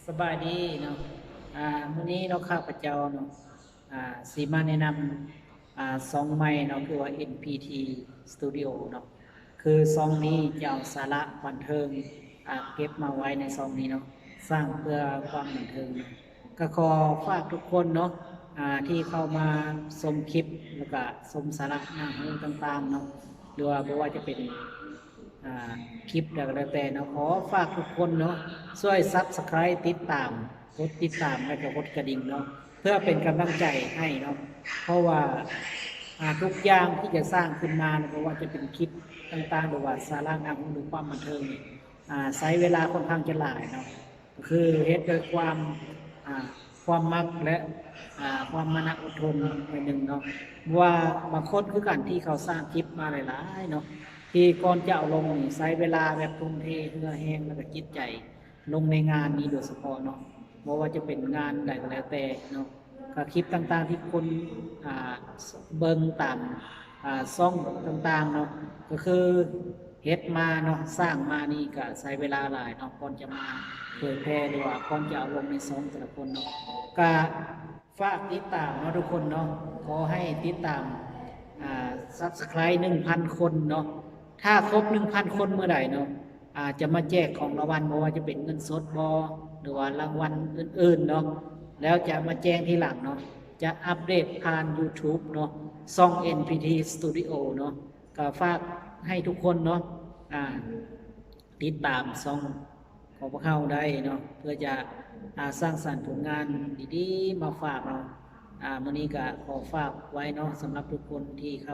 ສະບາຍດີເນາະ ອ່າ ມື້ນີ້ເນາະ ຂ້າພະເຈົ້າເນາະ ອ່າ ຊິມາແນະນຳ ອ່າ ຊ່ອງໃໝ່ເນາະ ຄືວ່າ ເອັນພີທີ ສະຕູດິໂອ ເນາະ ຄືຊ່ອງນີ້ຈະເອົາສາລະບັນເທີງ ອ່າ ເກັບມາໄວ້ໃນຊ່ອງນີ້ເນາະ ສ້າງເພື່ອຄວາມບັນເທີງເນາະ ກໍຂໍຝາກທຸກຄົນເນາະ ອ່າ ທີ່ເຂົ້າມາຊົມຄລິບ ແລ້ວກະຊົມສາລະໜ້າຮູ້ຕ່າງໆເນາະ ຫຼືວ່າບໍ່ວ່າຈະເປັນ ອ່າ ຄລິບໃດກໍແລ້ວແຕ່ເນາະ ຂໍຝາກທຸກຄົນເນາະ ຊ່ວຍ Subscribe ຕິດຕາມ ກົດຕິດຕາມ ແລະກໍກົດກະດິ່ງເນາະ ເພື່ອເປັນກຳລັງໃຈໃຫ້ເນາະ ເພາະວ່າ ອ່າ ທຸກຢ່າງທີ່ຈະສ້າງຂຶ້ນມາເນາະ ບໍ່ວ່າຈະເປັນຄລິບຕ່າງໆ ຫຼືວ່າສາລະໜ້າຮູ້ ຫຼືຄວາມບັນເທີງນີ້ ອ່າ ໃຊ້ເວລາຄ່ອນຂ້າງຈະຫຼາຍເນາະ ກໍຄືເຮັດດ້ວຍຄວາມ ອ່າ ຄວາມມັກ ແລະ ອ່າ ຄວາມມານະອົດທົນໜ້ອຍໜຶ່ງເນາະ ວ່າບາງຄົນຄືກັນທີ່ເຂົາສ້າງຄລິບມາຫຼາຍໆເນາະ ທີ່ກ່ອນຈະເອົາລົງນີ້ໃຊ້ເວລາແບບທຸ່ມເທເຫື່ອແຮງ ແລ້ວກໍຈິດໃຈລົງໃນງານນີ້ໂດຍສະເພາະເນາະ ບໍ່ວ່າຈະເປັນງານໃດກໍແລ້ວແຕ່ເນາະ ກໍຄລິບຕ່າງໆທີ່ຄົນ ອ່າ ເບິ່ງຕາມ ອ່າ ຊ່ອງຕ່າງໆເນາະ ກໍຄືເຮັດມາເນາະ ສ້າງມານີ້ກໍໃຊ້ເວລາຫຼາຍເນາະ ກ່ອນຈະມາເຜີຍແຜ່ ຫຼືວ່າກ່ອນຈະເອົາລົງໃນຊ່ອງແຕ່ລະຄົນເນາະ ກໍ ຝາກຕິດຕາມເນາະທຸກຄົນເນາະ ຂໍໃຫ້ຕິດຕາມ ອ່າ Subscribe ໜຶ່ງພັນຄົນເນາະ ຖ້າຄົບໜຶ່ງພັນຄົນເມື່ອໃດເນາະ ອ່າ ຈະມາແຈກຂອງລາງວັນ ບໍ່ວ່າຈະເປັນເງິນສົດບໍ ຫຼືວ່າລາງວັນອື່ນໆເນາະ ແລ້ວຈະມາແຈ້ງທີຫຼັງເນາະ ຈະອັບເດດຜ່ານ YouTube ເນາະ ຊ່ອງ ເອັນພີທີ Studio ເນາະ ກໍຝາກໃຫ້ທຸກຄົນເນາະ ອ່າ ຕິດຕາມຊ່ອງຂອງພວກເຮົາໄດ້ເນາະ ເພື່ອຈະ ອ່າ ສ້າງສັນຜົນງານດີໆມາຝາກເນາະ ອ່າ ມື້ນີ້ກໍຂໍຝາກໄວ້ເນາະ ສຳລັບທຸກຄົນທີ່ເຂົ້